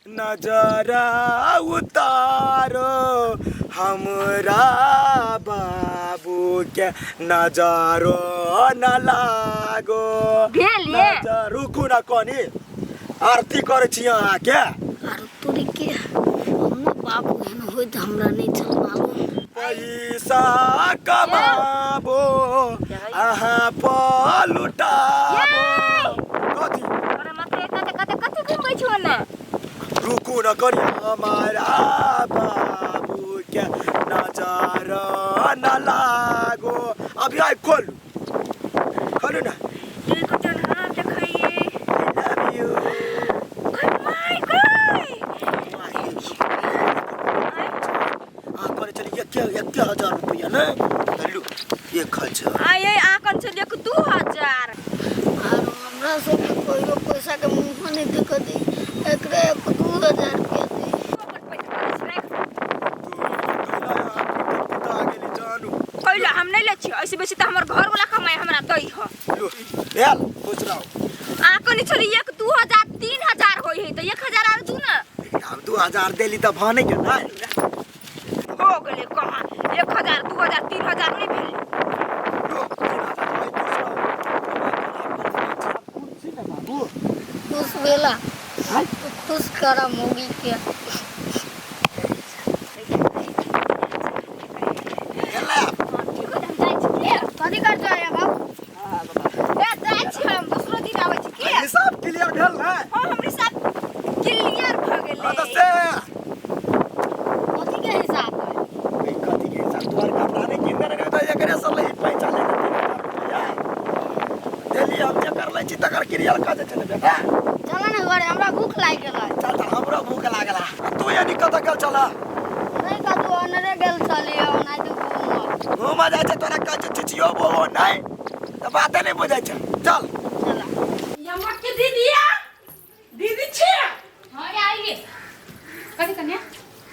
नजर उतारो हमरा बाबू के नजरो न लागो। भेल ये? नजर रुकू न कनी, आरती करै छी अहाँके। आर तोरी के हमर बाबू एहन होइत हमरा नहि छल मालूम। पैसा कमाबो अहाँ पर लुटाबो। कथी? तोरा मात्र इतना तऽ कते कते घुमै छौ ने? रुकू न करी, हमारा बाबू के नजर न लागो। अभी आइ खोलू, खोलू ना। दिल को चढ़ा देखिए। I love you. My God. अहाँ कहने छलियै एक 1000 रुपैआ नहि चलू, 1000। आइ आकन छलियै 2000। आर हमरा सबके कहियो पैसाके मुँहो नहि देखऽ दै, एकरे 2000 रुपया दै। कैला हम नहि लै छियै, ऐसे बेसी तऽ हमर घर वाला कमाइ हमरा दै ह। भेल, खुश रहू। आ कनी छोरी 1 2000 3000 होइ है तऽ 1000 आर दू ने। आब 2000 देली तऽ भऽ नहि गेल? हो गेलै कहाँ? 1000 2000 3000 नहि भेलै? लो, 3000 भाइ, खुश रहू। बाबू खुश भेला? तू खुश कर मौगी के। गेलै आब। ठीक है, हम जाइ छी के। कथी कर जाए बाबू? ए जाइ छी, हम दोसरो दिन आबै छी के। हिसाब क्लियर भेल ने? हाँ, हमर हिसाब क्लियर भऽ हाँ तऽ गेलै। से कथी के हिसाब है? ई कथी के हिसाब? तोहर कपड़ा नहि कीन देने रहियौ तऽ एकरे से लही पैसा लेके 3000 रुपैआ देली। हम जेकर लै छी तकर क्लियर कऽ दै छै ने बेटा। चल ने घरे, हमरा भूख लागि गेलै। चल चल, हमरो भूख लागल। आ तू यानी कतऽ गेल छलह? नहि कतौ, अनरे गेल छलियै ओनाहिते घूमऽ। घूमऽ जाइ छै, तोरा कहै छै चिचियो बोहो नहि तऽ बाते नहि बुझै छै। चल। चल। यमक के दीदिया, दीदी छियै? हाँ ये आइए, कथी कन्या?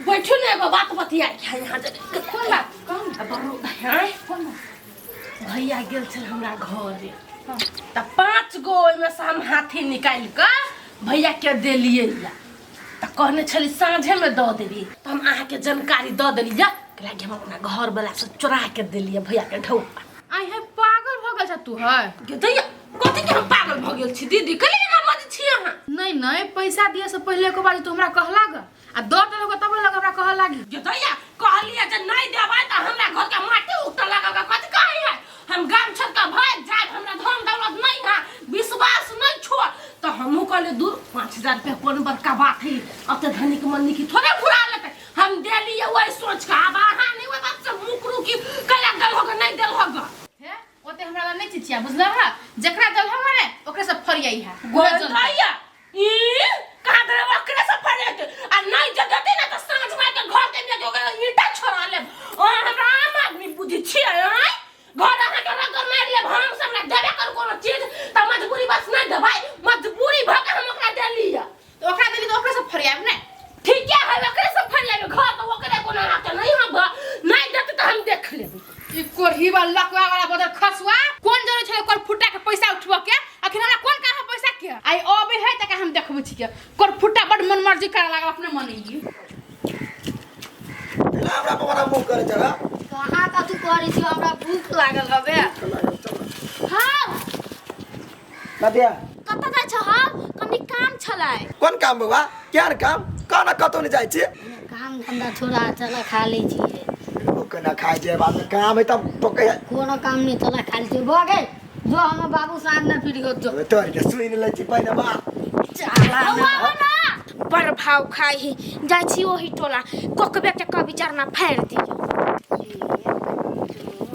बैठू ने, एगो बात बतिया के है यहाँ। कोन बात, कहू ने। बरू हैं। कोन बात? भैया गेल छल हमरा घरे तऽ 5 गो ओहिमे से हम हाथी निकालि कऽ भैया के देलियै या तऽ कहने छली साँझेमे दऽ देली, तऽ हम अहाँके जानकारी दऽ देली या कि हम अपना घरवला से चोरा के देलियै भैया के ढौआ। आई हे, पागल भऽ गेल छ तू है? गे दैया, कथी के हम पागल भऽ गेल छी दीदी? कली एना बजै छी अहाँ। नहीं नहीं, पैसा दिए से पहले एको बार तू हमरा कहला ग आ दऽ देलक तब लग हमरा कहऽ लागी। गे दैया, कहलियै जे नहि देबै तऽ हमरा घर के माटी उगतऽ लागल। कथी कहै है? हम गाम छोड़ के भाग जायब, हमरा धन दौलत नहीं है, विश्वास नहीं छो। तऽ हमहूँ कहलियै दूर, 5000 रुपया कोन बड़का बात है, अते धनिक मनी की थोड़े घुरा लेतै। हम देलियै वही सोच के। आब अहाँ नहीं ओहि बात से मुकरू की कैला देल होगा, नहीं देल होगा। हे, ओते हमरा ला नहीं चिचिया, बुझल है? जेकरा दल होगा ने ओकरे सब फरियाई है पूरा जनता। दैया, ई कहाँ देबै ओकरे से फरियाते आ नहीं जे देतै ना तऽ साँझ में के घर के में ओकरा ईंटा छोड़ा लेब। ओ हमरा आम आदमी बुझै छियै? आँय, घर अहाँके रगड़ मारि लेब हम। से हमरा देबे करू कोनो चीज तऽ मजबूरी बस नहीं देबै, मजबूरी भऽ के हम ओकरा देलियै। तऽ ओकरा देली तऽ ओकरे सब फरियाब ने। ठीके है, ओकरे से फरियाबे घर तऽ ओकरे कोनो अहाँके नहीं। हम नहीं देतै तऽ हम देख लेबै। ई कोढ़ी वाला लकवा वाला बदर खसुआ कोन जरूरी छै कोर फुटा के पैसा उठबऽ के? अखन हमरा कोन काम है पैसा के? आई अबे है तक हम देखबै छी के कोर फुटा बड़ मन मर्जी करे लागल अपने मन ई। हमरा पर बड़ा मुँह करे जरा। कहाँ कथू करै छी? हमरा भूख लागल हबे। हाँ। नदिया। कतऽ जाइ छह? कनी काम छलै। कोन काम बौआ? केहन काम? कहाँ कतौ नहि जाइ छी। काम धंधा छोड़ा, चल खा लै छियै। केना खाइ छै? बाद में काम है तब टोकै है। कोनो काम नहि, चल खा लै छियै, भऽ गेल। जो हमर बाबू साँझ में फिर जो। अबे तोहर के सुनि लै छी पहिने बात। बौआ ना बड़ भाव खाइ ही, जाइ छी ओही टोला, कोकबे के कभी जरना फाड़ि दियौ। 1 2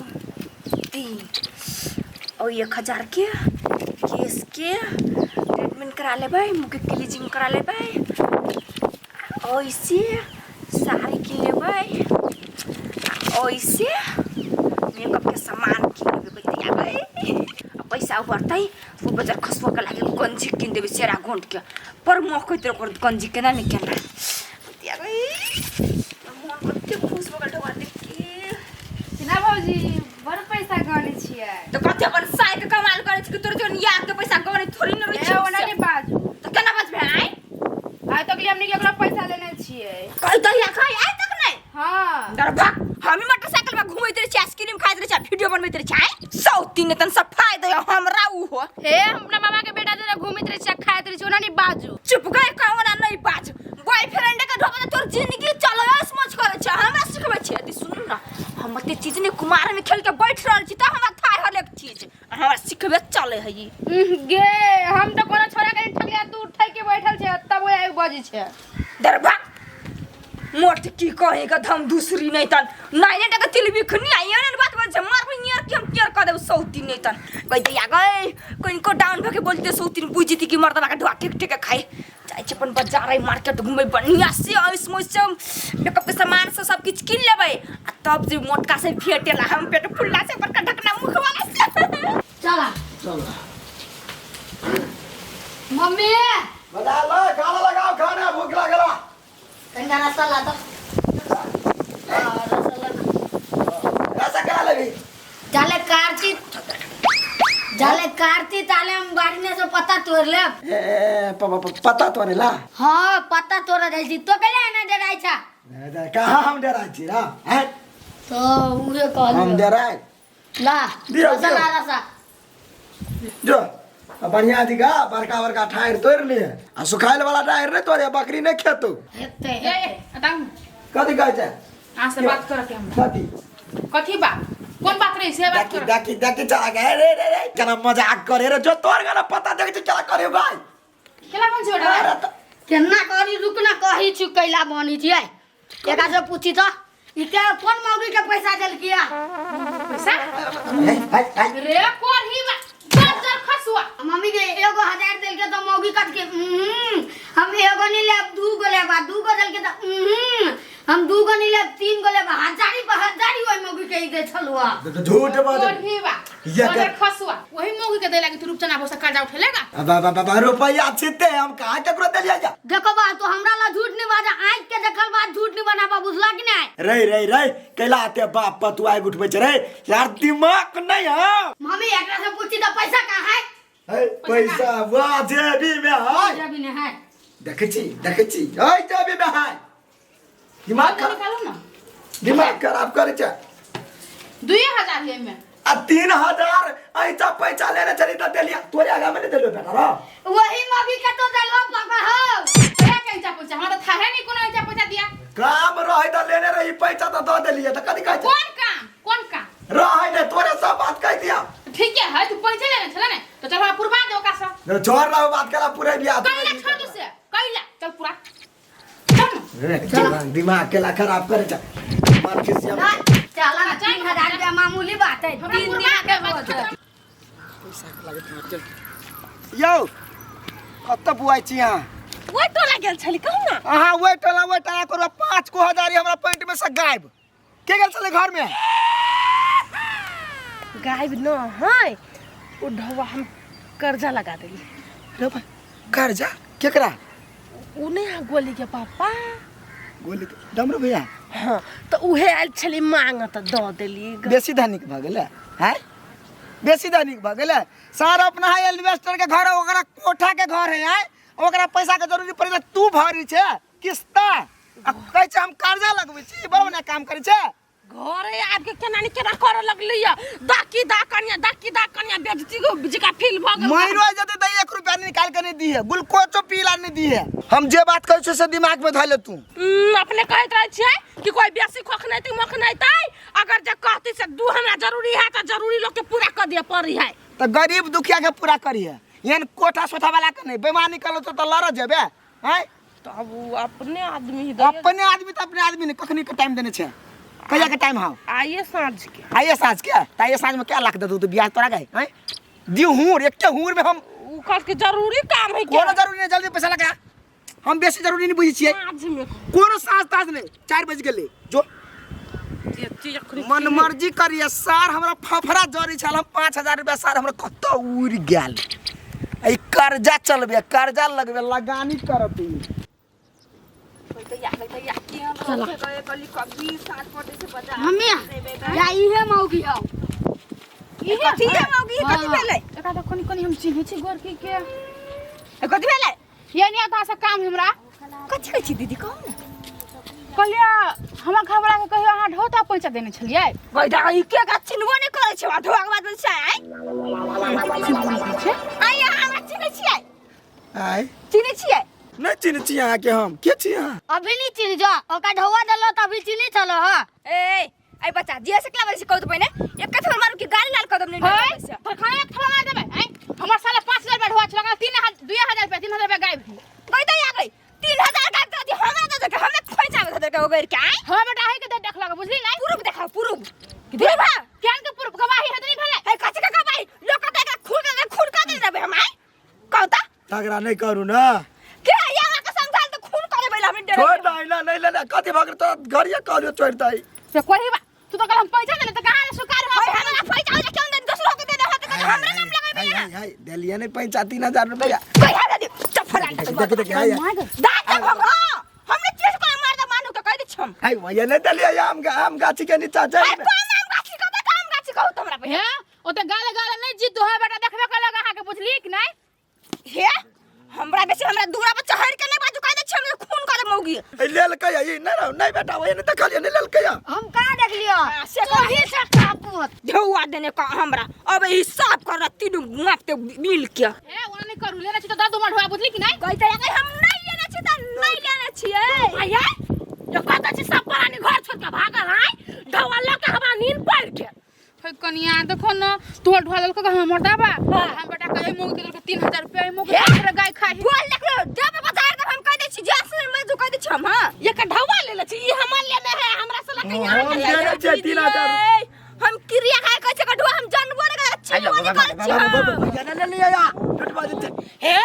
3 और 1000 के केस के ट्रीटमेंट करा लेबै, मुँह के क्लीजिंग करा लेबै, ओइसे साड़ी किन लेबै, ओइसे मेकअप के सामान किन लेबै। बतियाबै आ पैसा उबरतै, ओ बजार खसुआ के लागे गंजी किन देबै, सेरा गोंड के पर मकैत रह ओकर गंजी केना ने केना। बतियाबै, मन कते खुश भऽ गेल ढौआ देख के। ना भौजी, बड़ पैसा गनै छियै। तऽ कते अपन साय के कमाल करै छी कि तोर जोन यार के पैसा गनै थोड़ी न रहै ए छै। ओना नहि बाजू। तऽ केना बजबै आइ? आइ तऽ ठगली हमनी के ओकरा पैसा लेने छियै। कल दहिया खाई आइ तक नहीं। हाँ दरभा हम मोटरसाइकिल में घूमैत रहे छी, आइसक्रीम खाइत रहे छी, वीडियो बनबैत रहे छी। सौ तीन तन सफाई दे हमरा उ हो। हे हम अपना मामा के बेटा जेना घूमैत रहे छी, खाइत रहे छी, ओना नहीं बाजू। चुप गए कहना नहीं बाज। बॉयफ्रेंड के ढोबे तोर जिंदगी चलो मौज करे छै, हमरा सिखबै छै। अति सुन न, हम अते चीज ने कुमार में खेल के बैठ रहल छी त हमरा थाय हर एक चीज हमरा सिखबे चले है। गे हम त कोनो छोरा के ठगलिया, तू ठग के बैठल छै तब ओ आइ बजै छै। दरभा मोट की कहे का धम दूसरी नहीं तन नाइने टका तिल बिखनी आई ने बात बज मार भी नियर के हम केयर कर देब सौती नहीं तन कह दे आ गए कोइन को डाउन भके बोलते सौती बुझी थी कि मर्दबा के ढुआ ठेक ठेक खाए जाइ छी अपन बाजार आई मार्केट घूमे बढ़िया से ऐस मौस से मेकअप के सामान से सब किछ किन लेबै आ तब जे मोटका से भेटेला हम पेट फुल्ला से बड़का ढकना मुख वाला से। चला चल मम्मी बजा लो खाना लगाओ, खाना भूख लागला। कनिका रसा ला दो। हाँ, रसा ला ना। रसा करा लेबी? जाले कार्ती जाले कार्ती ताले हम बाड़ी में से पत्ता तोड़ लेब। ए पत्ता तोड़े ला? हाँ पत्ता तोड़ जाइ छी, तो केले एना डराइ छा? कहाँ हम डराइ छी रा? हैं तो उहे कहलियो हम डराइ। ला दियौ, रसा ला दियौ। रसा जो बढ़िया दिगा बड़का बड़का ठाइर तोड़ लिए आ सुखाइल वाला ठाइर नहीं तोड़े, बकरी नहीं खेतो। हेते ए हेते ए कथी कहै छै? अहाँ से बात करके हमरा। कथी कथी बात? कोन बात रही से बात देखी कर। देखी देखी चला गए रे रे रे केना मजाक करे रे, जो तोड़ गना पता देख छी केना करे भाई। केला बन छै अरे त केना करी रुक ना कही छु कैला बनी छियै, एकरा से पूछी त ई के कोन मौगी के पैसा देलकिया? पैसा हे हे रे कोरही बा जर जर खसुआ। मम्मी के एगो 1000 देलके त मौगी कट के हम एगो नहीं लेब दू गो लेब, आ दू गो देलके त हम दू गो नहीं लेब तीन गो लेब, हजारी पर हजारी ओइ मौगी के ई दे छलुआ। झूठ बात कोरही बा ये जर खसुआ वही मौगी के दे लागी तू रूपचना भोसा कर्जा उठेलेगा। बाबा बाबा रुपया छिते हम कहाँ केकरो देलियै जा? देखो बा तो हमरा ला झूठ नहीं बाजा, आँख के देखल बात झूठ नहीं बनाबा, बुझला कि नहीं? रे रे रे कैला आते बाप पर तू आग उठबै छै रे, यार दिमाग नहीं है। मम्मी एकरा से पूछी त पैसा कहाँ है? है पैसा वाह जेबी में है। जेबी में है। देखै छी देखै छी है जेबी में है। दिमाग खराब निकालू ना, दिमाग खराब करै छै। 2000 है में आ 3000 ऐसा पैसा लेने चली त देलिया, तोरे आगा में नहीं देलियो बेटा रा। वही मम्मी के तो देलवा पापा हो। तोरा के ऐसा पैसा हमरा त थाहे नहीं कोनो ऐसा पैसा दिया। काम रहे त लेने रही पैसा त the देलिए त कथी कहै छै? कोन काम कोन काम रहे ने तोरे सब बात कह दिया। ठीक है तू पैसा लेने छले ने तो चल हमरा पुरवा दे ओकरा से। न छोड़ रहा बात करा पूरे बिया कैला छोड़ दू से कैला चल पूरा चल रे दिमाग केला खराब करे छै मार खिसिया। चला ना 3000 रुपया मामूली बात है, हमरा 3 दिन पुरवा के दे रोज। यौ कतऽ बुआइ छी अहाँ? ओहि टोला गेल छली कहू ना। अहाँ ओहि टोला करू, 5 गो हजार हमरा पैंट में से गायब के गेल छलै घर में? गायब न है ओ ढौआ हम कर्जा लगा देली। रे भाई कर्जा केकरा? उ नहीं है गोली के पापा। गोली के डमरू भैया? हाँ तो उहे आयल छली मांग त the देली। बेसी धनिक भ गेलै हैं? बेसी धनिक भ गेलै सार अपना है एल्वेस्टर के घर है, ओकरा कोठा के घर है हैं? ओकरा पैसा के जरूरी पड़े तू भरी छे किस्ता आ कहै छै हम कर्जा लगबै छी, बड़ बढ़िया काम करै छै। घरे आबि के केना ने केना करऽ लगलै या दाकी दा कनिया दाकी दा कनिया बेजती गो जिका फील भ गेल। मरो जते त 1 रुपया निकाल के नहीं दी है, ग्लूकोजो पीला नहीं दी है। हम जे बात कहै छियै से दिमाग में धऽ ले तू। अपने कहैत रहै छियै कि कोई बेसी खोखनैतै मोखनैतै, अगर जे कहतै से दू हमरा जरूरी है त जरूरी लोग के पूरा कर दिए पड़ी है। त गरीब दुखिया के पूरा करिए, एहन कोठा सोठा वाला के नहीं। बेईमानी करलो तो लड़ जेबे हैं? तो अब उ अपने आदमी ही अपने आदमी त अपने आदमी ने कखनी के टाइम देने छै? कहिया के टाइम how? आइए साँझ के। आइए साँझ के? त आइए साँझ में क्या लाख दे दू तू ब्याज तोरा गए हैं? दी हूर एक हूर में हम उ कहत के जरूरी काम है कोनो जरूरी नहीं, जल्दी पैसा लगा। हम बेसी जरूरी नहीं बुझै छियै। साँझ में कोनो साँझ ताँझ नहीं, 4 बज गेलै जो मन मर्जी करिए सार। हमरा फफड़ा जरी छल, हम 5000 रुपया सार हमरा कतऽ उड़ि गेल। ई कर्जा चलबे कर्जा लगबे लगानी करत ई। मम्मी या इहे मौगी हौ। कथी है मौगी? कथी भेलै? एकरा त कनी कनी हम चिन्है छी गोरकी के। कथी भेलै? ये नहीं आता से काम हमरा। कथी कहै छी दीदी कहू ने कहलियै हमरा घरवला के कहियो अहाँ ढोता पैसा देने छलियै गई दा ई के का चिन्हबो नहि करै छै आ ढोआ के बाद बोलै छै आइ छै आइ अहाँ हमरा चिन्है छियै आय चिन्है छियै नहि चिन्ह छी अहाँके हम के छी अहाँ अभी नहीं चिन्ह जा ओका ढौआ देलो त अभी चिन्ह छलो हां ए ए बच्चा जे सकला बोलै छै कहू तऽ पहिने एक कथी मारू कि गाली लाल कदम नहि है पर खाना एक थोड़ा मार देबै आँय हमर साला 5000 रुपया ढोआ छल 3000 2000 रुपया 3000 रुपया गायब भेल गई दा आ गई 3000 गायब कर दी हमरा दे दे हमरा खोइचा में धर के ओगैर के आइ हाँ बेटा है के दे देख लगा बुझली नहीं पुरुष देखा पुरुष देवा केहन के पूर्व गवाही है त नहीं भेलै ए कथी का गवाही लोक के का खून के खून का दे देबै हम आइ कहू तऽ झगड़ा नहि करू ने के यहाँ के समझाल तऽ खून करे बैला हम डरे छोड़ दही ना नहीं लेना कथी भऽ गेल तोरा घरिये कहलियो छोड़ दही से कोही बा तू तो कल हम पैसा देले त कहां ले स्वीकार हो ओए हमरा पैसा हो क्यों दे दोसरो के दे दे हाथ के हमरा नाम लगाबे हाय हाय देलिए नहीं पैसा 3000 रुपया कोई हमरा दे चफला देख देख हाय दा के भगा हमने चीज को मार दे मानु के कह दे छम हाय भैया नहीं देलिए आम आम गाछी के नीचा जाय अरे कोन आम गाछी कह दे आम गाछी कहू तो हमरा हे ओते गाले गाले नहीं जीत है बेटा देखबे कलक अहाँ के बुझली कि नहीं हे हमरा बेसी हमरा दूरा पर चढ़ के नहीं बाजू कह दे छम खून करे मौगी ए लेलकै ई नहीं नहीं बेटा वही नहीं देखलिए नहीं लेलकै हम कहाँ देख लियो से तोही से कापू ढौआ देने का हमरा अब हिसाब कर तीनू मापते मिल के हे ओना नहीं करू लेना छी त दऽ दू मढुआ बुझली कि नहीं कहते रहे हम नहीं लेना छी त नहीं लेना छियै आया जो कहता छी सब प्राणी घर छोड़ के भागल आय ढौआ लऽ के हमरा नींद पड़ गेल हे कनिया देखो न तोहर ढोआ देलको के हमर दाबा हम बेटा के मुंह के देलको 3000 रुपया मुंह के पूरा गाय खाई बोल देखलो देब बाजार देब हम कह दै छी जे असल में जो कह दै छी हम हां एक ढौआ लेले छी ई हमर लेने है हमरा से लके यहाँ हम देने छियै 3000 हम क्रिया खाय कहै छै कठुआ हम जानबो नहि करै चिन्हबो नहि करै छी हम। भैया नहीं लेलिए या टुटवा देते हे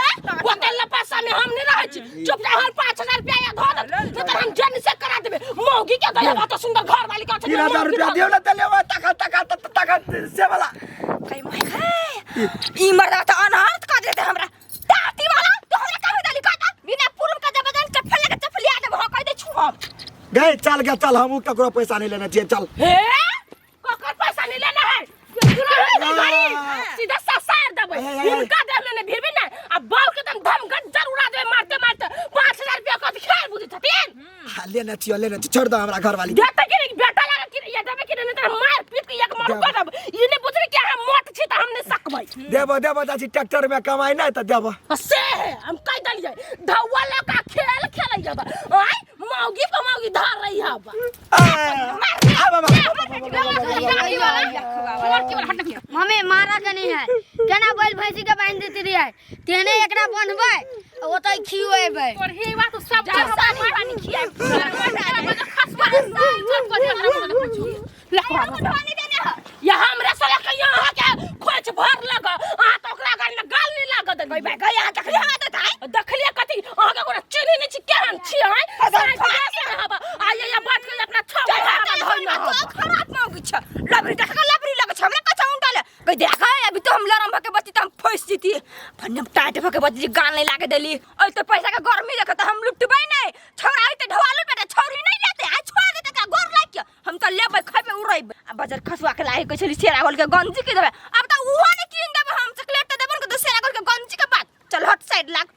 ओते लपसा में हम नहीं रहै छी चुप जा हम 5000 रुपया या धो दे नहीं तो हम जन से करा देबे मौगी के दया बहुत सुंदर घर वाली का 3000 रुपया दियो ना त लेवा तखन तखन तखन से वाला कहीं माय खाय ई मर्दा त अनर्थ कर देते हमरा ताती वाला तो हमरा कभी दली कहता बिना पूर्व का जबरदस्त चप्पल लगा चप्पल याद हो कह दे छु हम गए चल गया चल हम ककरो पैसा नहीं लेना चाहिए चल हे ककर पैसा नहीं लेना है सीधा ससार देबै हुनका देब लेने भिरबी नहीं आ बाऊ के तुम धम गज्जर उड़ा देबै मारते मारते 5000 रुपया कथी खेल बुझै छथिन हाँ, लेना चाहिए लेना चाहिए छोड़ दो हमरा घर वाली देते कि नहीं बेटा लगा कि ये देबै कि नहीं तो मार पीट के एक मार कर देब ई नहीं बुझबै कि हम मोट छी त हम नहीं सकबै देबो देबो चाची ट्रैक्टर में कमाई नहीं तो देबो से है हम कह देलियै धौवा लका खेल खेलै जब आय मौगी पर मौगी धर रही हब मम्मी मारा के नहीं है केना बैल भैंसी के बांध देती रही है तेने एकरा बंधबै आ ओतै खिएबै और हे बात सब पानी पानी खियाए लखवा देने ह ये हमरे से लके यहाँ के खोज भर लग अहाँ तो ओकरा घर में गाल नहीं लागत गई भाई गई यहाँ देखली हमरा तो थाई देखलिए कथी अहाँ के गोरा चिन्ही नहीं छी केहन छी हैं रहब आ ये बात के अपना छौ खराब मौगी छ लबरी देख के लबरी लगे छ हमरा कछा उंटले गई देख अभी तो हम लरम भके बची त हम फंस जीती भन्ने टाइट भके बची गाल नहीं लागे देली ओइ तो पैसा के गर्मी देख त हम लुटबै नहीं छौरा ओइ त ढवा लुटबै त छौरी नहीं लेते आ छोड़ देते का गोर लाग के हम त लेबै खैबै उड़ैबै आ बजार खसुआ के लागे कहै छली सेरा होल के गंजी के देबै